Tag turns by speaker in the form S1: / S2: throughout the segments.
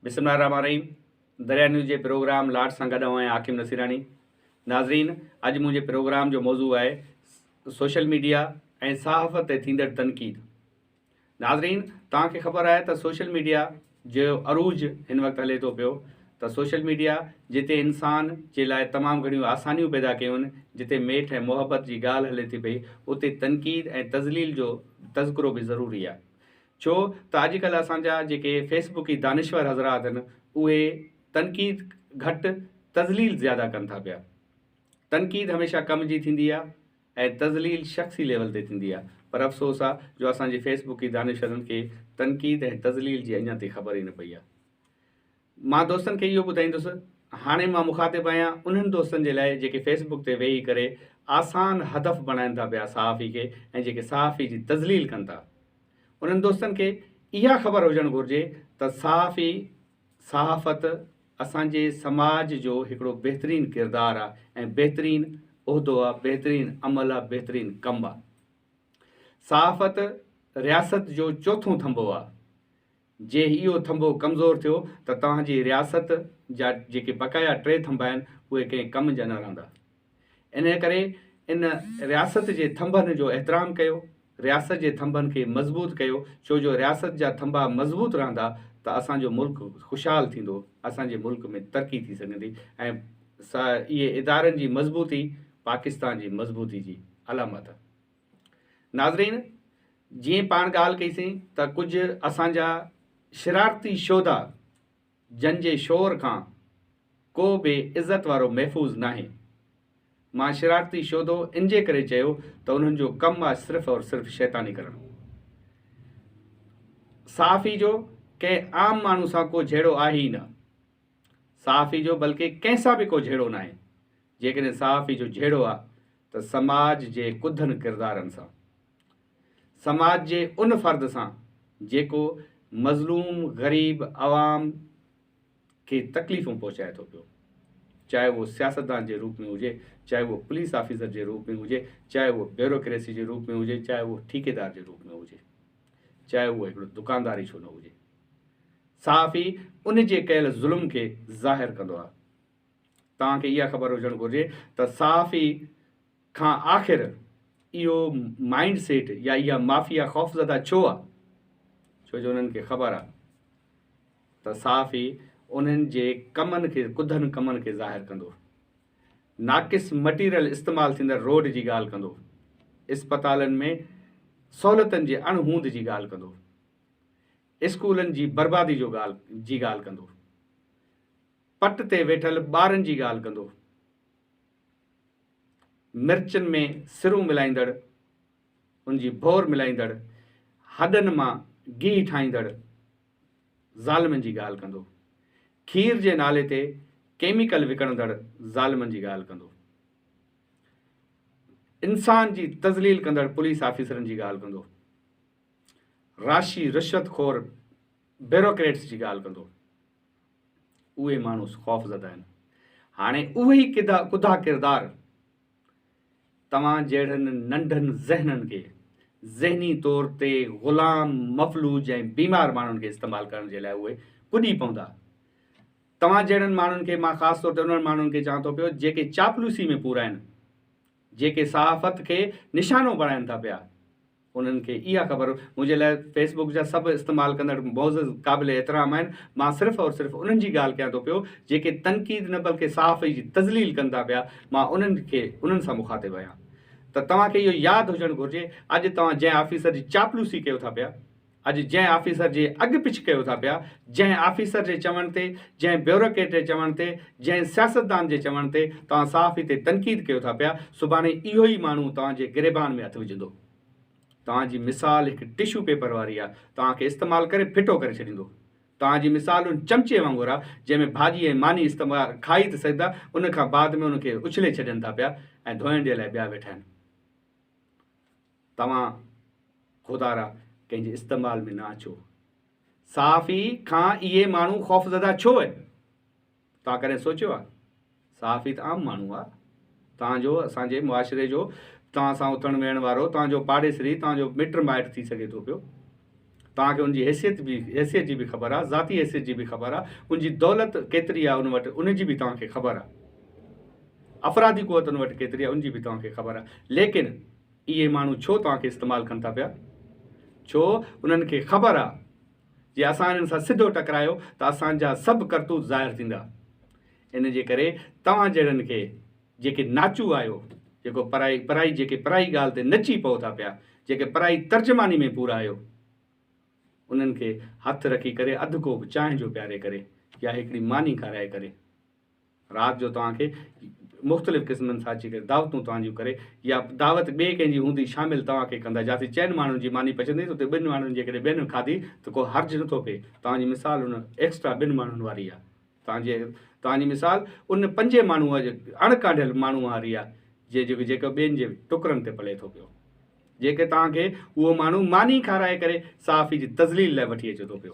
S1: بسم الله الرحمٰن الرحيم دريا نيوز جي پروگرام لاٽ سان گڏ آئون آهيان حاڪم نصيراڻي. ناظرين اڄ منهنجي پروگرام جو موضوع آهي سوشل ميڊيا ۽ صحافت تي ٿيندڙ تنقيد. ناظرين توهان کي خبر آهي ته سوشل ميڊيا جو عروج هن وقت هلي ٿو پيو ته سوشل ميڊيا جتي انسان جي لاء تمام گهڻيون آسانيون پيدا ڪيون آهن، جتي ميٺ ۽ محبت جي ڳالهه هلي ٿي پئي اتي تنقيد ۽ تذليل جو تذڪرو به ضروري آهي. ڇو ته اڄڪلهه اسان جا جيڪي فيس بڪي دانشور حضرات آهن اهي تنقيد گهٽ تذليل زياده ڪن ٿا پيا. تنقيد هميشه ڪم جي ٿيندي آهي ۽ تذليل شخصي ليول تي ٿيندي آهي پر افسوس آهي جو اسان جي فيس بڪي دانشورن کي تنقيد ۽ تذليل جي اڃا تائين خبر ئي نه پئي آهي. مان دوستن کي اهو ٻڌائيندس، هاڻي مان مخاطب آهيان انهن دوستن جي لاء جيڪي فيس بڪ تي ويهي ڪري آسان هدف بڻائن ٿا پيا صحافي کي ۽ جيڪي صحافي جي تذليل ڪن ٿا. انهن دوستن کي اها خبر هجڻ گهرجي ته صحافي، صحافت اسان جي سماج جو هڪڙو بهترين ڪردار آ ۽ بهترين عهدو آ، بهترين عمل آ، بهترين ڪم آ. صحافت رياست جو چوٿون ٿنڀو آ. جي اهو ٿنڀو ڪمزور ٿيو ته توهان جي رياست جا جيڪي بقايا ٽي ٿنڀا آهن اهي ڪنهن ڪم جا نه رهندا. انهيء ڪري ان رياست جي ٿنڀن جو احترام ڪيو، رياست جي ٿنڀن کي مضبوط ڪيو، ڇو جو رياست جا ٿنڀا مضبوط رهندا ته اسان جو ملڪ خوشحال ٿيندو، اسان جي ملڪ ۾ ترقي ٿي سگهندي ۽ اهي ادارن جي مضبوطي پاڪستان جي مضبوطي جي علامت آهي. ناظرين جيئن پاڻ ڳالهه ڪئي سين ته ڪجهه اسان جا شرارتي شودا جن جي شور کان ڪو به عزت وارو محفوظ ناهي. مان شرارتي شودو انجي ڪري چيو ته انهن جو ڪم آ صرف اور صرف شيطاني ڪرڻ. صحافي جو ڪنهن عام ماڻهو سان ڪو جهيڙو آهي ئي نه. صحافي جو بلڪه ڪنهن سان به ڪو جهيڙو ناهي. جيڪڏهن صحافي جو جهيڙو آ ته سماج جي ڪڌن ڪردارن سان، سماج جي ان فرد سان جيڪو مظلوم غريب عوام کي تڪليفون پهچائي ٿو پيو، چاهي اهو سياستدان جي روپ ۾ هجي، چاهي اهو پوليس آفيسر جي روپ ۾ هجي، چاهي اهو بيوروڪريسي جي روپ ۾ هجي، چاهي اهو ٺيڪيدار جي روپ ۾ هجي، چاهي اهو هڪڙو دڪاندار ئي ڇو نه هجي. صحافي ان جي ڪيل ظلم کي ظاهر ڪندو آهي. توهان کي اها خبر هجڻ گهرجي ته صحافي کان آخر اهو مائنڊ سيٽ يا اها مافيا خوفزده ڇو آ؟ ڇو جو انهن کي خبر آ ته صحافي انهن جي ڪمن کي ڪڌن ڪمن کي ظاهر ڪندو، ناقص مٽيريل استعمال ٿيندڙ روڊ جي ڳالهه ڪندو، اسپتالن ۾ سهولتن جي اڻ هوند جي ڳالهه ڪندو، اسڪولن جي بربادي جو ڳالهه جي ڳالهه ڪندو. پٽ تي ويٺل ٻارن جي ڳالهه ڪندو. مرچن ۾ سرون ملائيندڙ، ان جي ڀور ملائيندڙ، هڏن مان گيهه ٺاهيندڙ ظالمن جي ڳالهه ڪندو. کير جي نالي تي ڪيميڪل وڪڻندڙ ظالمن جي ڳالهه ڪندو. انسان جي تذليل ڪندڙ پوليس آفيسرن جي ڳالهه ڪندو. راشي رشوت خور بيوروڪريٽس جي ڳالهه ڪندو. اهي ماڻهو خوفزده آهن. هاڻي اهي ئي ڪڌا ڪردار توهان جهڙن ننڍن ذهنن کي ذهني طور تي غلام، مفلوج ۽ بيمار ماڻهن کي استعمال ڪرڻ جي لاء اهي ڪڏي پوندا. توهان جهڙن ماڻهن کي مان خاص طور تي انهن ماڻهن کي چوان ٿو پيو جيڪي چاپلوسي ۾ پورا آهن، جيڪي صحافت کي نشانو بڻائن ٿا پيا. انهن کي اها خبر منهنجي لاء فيس بڪ جا سڀ استعمال ڪندڙ معزز قابل احترام آهن مان صرف اور صرف انهن جي ڳالهه ڪيان ٿو پيو جيڪي تنقيد نه بلڪه صحافي جي تذليل ڪن ٿا پيا مان انهن کي انهن سان مخاطب آهيان ته توهان کي اهو ياد هجڻ گهرجي اڄ توهان جنهن آفيسر جي چاپلوسي ڪيو ٿا پيا اڄ جنهن آفيسر جي اڳ پڇ ڪيو ٿا پيا جنهن آفيسر جي چوڻ تي جنهن بيوروڪريٽ جي چوڻ تي جنهن سياستدان جي چوڻ تي توهان صحافي تي تنقيد ڪيو ٿا پيا سڀاڻي اهو ئي ماڻهو توهان جي گريبان ۾ هٿ وجهندو. توهان جي مثال هڪ ٽشو پيپر واري آ، توهان کي استعمال ڪري ڦٽو ڪري ڇڏيندو. توهان جي مثال ان چمچي وانگر آ، جنهن ۾ ڀاڄي ۽ ماني استعمال کائي ته سگهندا، ان کان بعد ۾ ان کي اڇلي ڇڏين ٿا پيا ۽ ڌوئڻ جي لاء ٻيا ويٺا آهن. توهان خدارا ڪنهن جي استعمال ۾ نه اچو. صحافي کان اهي ماڻهو خوفزده ڇو آهن؟ توهان ڪڏهن سوچيو آهي؟ صحافي ته عام ماڻهو آهي. توهان جو، اسان جي معاشري جو، توهان سان اٿڻ ويهڻ وارو، توهان جو پاڙيسري، توهان جو مٽ مائٽ ٿي سگهي ٿو پيو. توهان کي ان جي حيثيت به حيثيت جي به خبر آ، ذاتي حيثيت جي به خبر آ، ان جي دولت ڪيتري آ ان وٽ ان جي به توهان کي خبر آ. افرادي قوت ان وٽ ڪيتري آ ان جي به توهان کي خبر آ. ليڪن اهي ماڻهو ڇو توهان کي استعمال ڪن ٿا پيا؟ ڇو انهن کي خبر آ جي اسان انهن سان سڌو ٽڪرايو ته اسان جا سڀ ڪرتوت ظاهر ٿيندا. ان جي ڪري توهان جهڙن کي جيڪي ناچو آهيو، جيڪو پرائي پرائي جيڪي پرائي ڳالهه تي نچي پئو ٿا پيا، جيڪي پرائي ترجماني ۾ پورا آهيو، انهن کي هٿ رکي ڪري اڌ ڪوپ چانهه جو پياري ڪري يا هڪڙي ماني کارائي ڪري رات جو توهان کي مختلف قسمن سان اچي ڪري دعوتون توهان جون ڪري يا دعوت ٻئي ڪنهن جي هوندي شامل توهان کي ڪندا جاتي چئن ماڻهن جي ماني پچندي ته اتي ٻن ماڻهن جيڪڏهن ٻين کاڌي ته ڪو حرج نٿو پئي. توهان جي مثال ان ايڪسٽرا ٻن ماڻهن واري آهي. توهان جي توهان جي مثال ان پنجين ماڻهوء جي اڻ ڪانڍيل ماڻهوء واري آهي، جنهن جيڪو جيڪو ٻين جي ٽڪرن تي پلي ٿو پيو. جيڪي توهان کي اهو ماڻهو ماني کارائي ڪري صحافي جي تذليل لاء وٺي اچي ٿو پيو.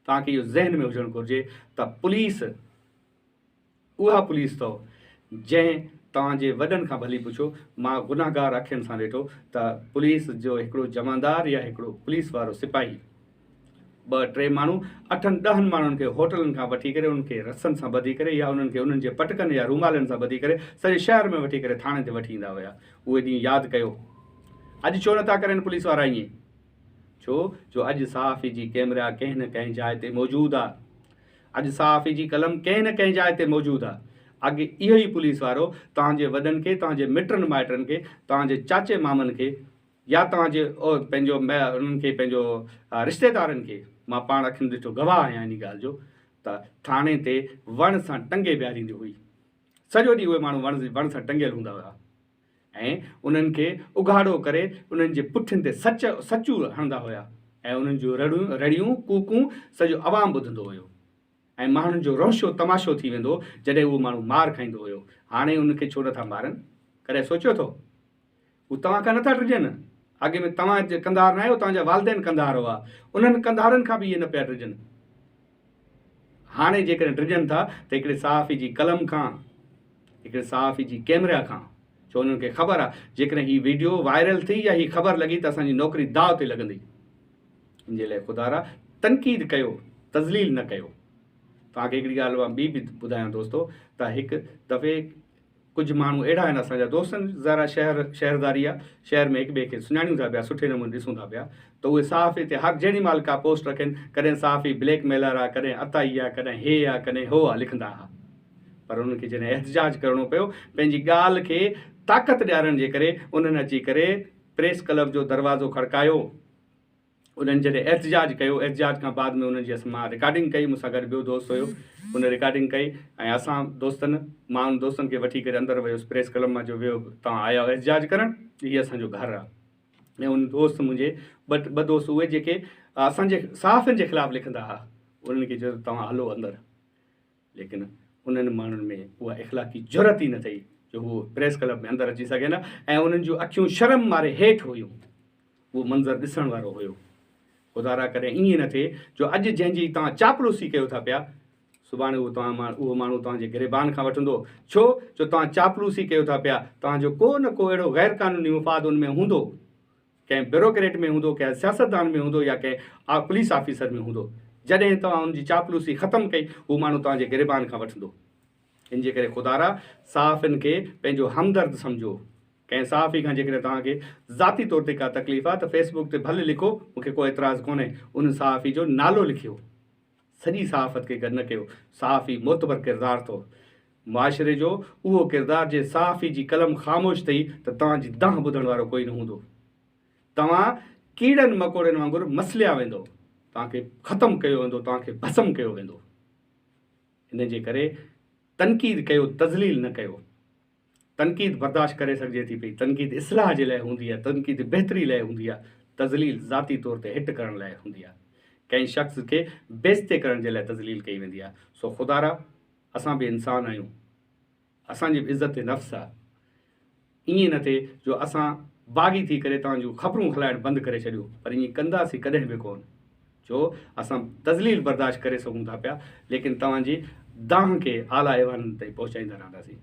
S1: توهان کي اهو ذهن ۾ هجڻ گهرجي ته پوليس اها پوليس اٿو جنهن توهان جي وڏن کان ڀلي پڇو، مان گنهگار اکين سان ڏٺو ته پوليس جو هڪڙو جمعدار يا هڪڙو پوليس وارو سپاهي ٻه ٽي ماڻهو اٺن ڏهن ماڻهن کي هوٽلن کان وٺي ڪري انهن کي رسن سان ٻڌي ڪري يا انهن کي انهن جي پٽڪن يا رومالن سان ٻڌي ڪري سڄي شهر ۾ وٺي ڪري ٿاڻي تي وٺي ايندا هيا. اهي ڏينهن ياد ڪيو. اڄ ڇو نٿا ڪرين پوليس وارا ائين؟ ڇو جو اڄ صحافي جي ڪيمرا ڪنهن نه ڪنهن جاء تي موجود آ. اڄ صحافي جي قلم ڪنهن نه ڪنهن جاء تي موجود آ. اڳ اهو ئي پوليس وارو توهان جي وڏن کي، توهان جي مٽن مائٽن کي، توهان جي چاچي مامن کي يا توهان جي پنهنجو انهن کي پنهنجو رشتيدارن کي، مان پاڻ اکين ڏٺو گواهه آهيان انهي ڳالهه جو ته ٿاڻي تي وڻ سان ٽنگي بيهاريندي هئي. سڄو ڏينهن اهي ماڻهو وڻ سان ٽنگيل هوندا هيا. ۽ انهن کي اگهاڙو ڪري انهن جي پٺين تي سچ سچور هڻندا هيا ۽ انهن جون رڙيون رڙيون ڪوڪون سڄو عوام ٻڌندو هيو ۽ ماڻهن جو روشو تماشو ٿي ويندو هو جڏهن اهو ماڻهو مار کائيندو هيو. هاڻي انهن کي ڇو نٿا مارن؟ ڪڏهن سوچيو اٿو؟ هو توهان کان نٿا ڊڄن. اڳ ۾ توهان ڪنڌار ناهيو توهان جا والدين ڪنڌار هئا. انهن ڪنڌارن کان به اهي نه پيا ڊڄن. هاڻي جيڪڏهن ڊڄن ٿا ته هڪڙي صحافي جي قلم کان، هڪڙي صحافي جي ڪيمرا کان، ڇو انهن کي خبر آهي جيڪڏهن هي ويڊيو وائرل ٿي يا هي خبر لڳي ته اسان جي نوڪري داء تي لڳندي. ان جي لاء خدارا تنقيد ڪيو، تذليل نه ڪيو. توهان کي هڪڙي ڳالهه مان ٻي به ٻڌايان دوستو ته هڪ دفعي ڪجهه ماڻهو اهڙا آهن اسان جا دوست آهن ظاهر آهي شهر شهرداري آهي شهر ۾ هڪ ٻئي کي سڃاڻيون ٿا پيا سٺي نموني ڏسون ٿا پيا ته اهي صحافي تي هر جهڙي مهل ڪا پوسٽ رکن ڪڏهن صحافي بليڪ ميلر آهي ڪڏهن عطائي آهي ڪڏهن هي آهي ڪڏهن هو آهي لکندا ها پر انهن کي جڏهن احتجاج ڪرڻو پيو پنهنجي ڳالهه کي طاقت ڏيارڻ جي ڪري انهن اچي ڪري پريس ڪلب جو دروازو کڙڪايو. انهن جڏهن احتجاج ڪيو، احتجاج کان بعد ۾ انهن جي اسان مان رڪارڊنگ ڪئي، مون سان گڏ ٻيو دوست هيو، ان رڪارڊنگ ڪئي ۽ اسان دوستن، مان ان دوستن کي وٺي ڪري اندر ويس پريس ڪلب مان چيو ويو توهان آيا آهيو احتجاج ڪرڻ، هي اسان جو گهر آهي ۽ ان دوست منهنجي ٻه ٻه دوست اهي جيڪي اسان جي صحافين جي خلاف لکندا هئا، انهن کي چيو ته توهان هلو اندر، ليڪن انهن ماڻهن ۾ اها اخلاقي جرئت ئي نه ٿئي جو هو پريس ڪلب ۾ اندر اچي سگهن ۽ انهن جون اکيون شرم ماري هيٺ هيون. اهو منظر ڏسڻ وارو هيو. خدارا ڪڏهن ائين نه ٿئي جو اڄ جنهن جي توهان چاپلوسي ڪيو ٿا پيا، سڀاڻي اهو توهان مان اهو ماڻهو توهان جي گريبان کان وٺندو. ڇو جو توهان چاپلوسي ڪيو ٿا پيا، توهان جو ڪو نه ڪو اهڙو غير قانوني مفاد ان ۾ هوندو. ڪنهن بيوروڪريٽ ۾ هوندو، ڪنهن سياستدان ۾ هوندو يا ڪنهن پوليس آفيسر ۾ هوندو. جڏهن توهان ان جي چاپلوسي ختم ڪئي، هو ماڻهو توهان جي گريبان کان وٺندو. ان جي ڪري خدارا صحافين کي پنهنجو همدرد سمجهو. ڪنهن صحافي کان جيڪڏهن توهان کي ذاتي طور تي ڪا تڪليف آهي ته فيس بڪ تي ڀل لکو، مون کي ڪو اعتراض ڪونهي. ان صحافي جو نالو لکيو. سڄي صحافت کي گڏ نه ڪيو. صحافي معتبر ڪردار اٿو. معاشري جو اهو ڪردار جي صحافي جي قلم خاموش ٿئي ته توهان جي دانهن ٻڌڻ وارو ڪوئي نه هوندو. توهان ڪيڙن مڪوڙن وانگر مسليا ويندو. توهان کي ختم ڪيو ويندو، توهان کي ڀسم ڪيو ويندو. ان جي ڪري تنقيد ڪيو تذليل نه ڪيو. تنقيد برداشت ڪري سگهجي ٿي پئي، تنقيد اصلاح جي لاء هوندي آهي، تنقيد بهتري لاء هوندي آهي، تذليل ذاتي طور تي هٽ ڪرڻ لاء هوندي آهي. ڪنهن شخص کي بيعزتي ڪرڻ جي لاء تذليل ڪئي ويندي آهي. سو خدارا اسان به انسان آهيون، اسان جي به عزت نفس آهي. ائين نه ٿئي جو اسان باغي ٿي ڪري توهان جون خبرون هلائڻ بند ڪري ڇڏيون، پر ائين ڪنداسين ڪڏهن به ڪونه. جو اسان تذليل برداشت ڪري سگهون ٿا پيا ليڪن توهان جي دانهن کي اعليٰ ايوانن تائين پهچائيندا رهنداسين.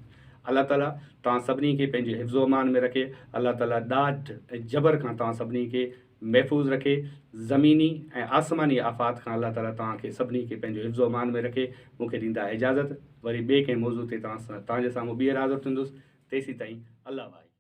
S1: الله تعاليٰ توهان سڀني کي پنهنجي حفظ و امان ۾ رکي. الله تعاليٰ ڏاڍ ۽ جبر کان توهان سڀني کي محفوظ رکي، زميني ۽ آسماني آفات کان الله تعالي توهان کي سڀني کي پنهنجو حفظ و امان ۾ رکي. مون کي ڏيندا اجازت، وري ٻئي ڪنهن موضوع تي توهان سان توهان جي سامهون ٻيهر حاضر ٿيندس، تيسين تائين الله واهي.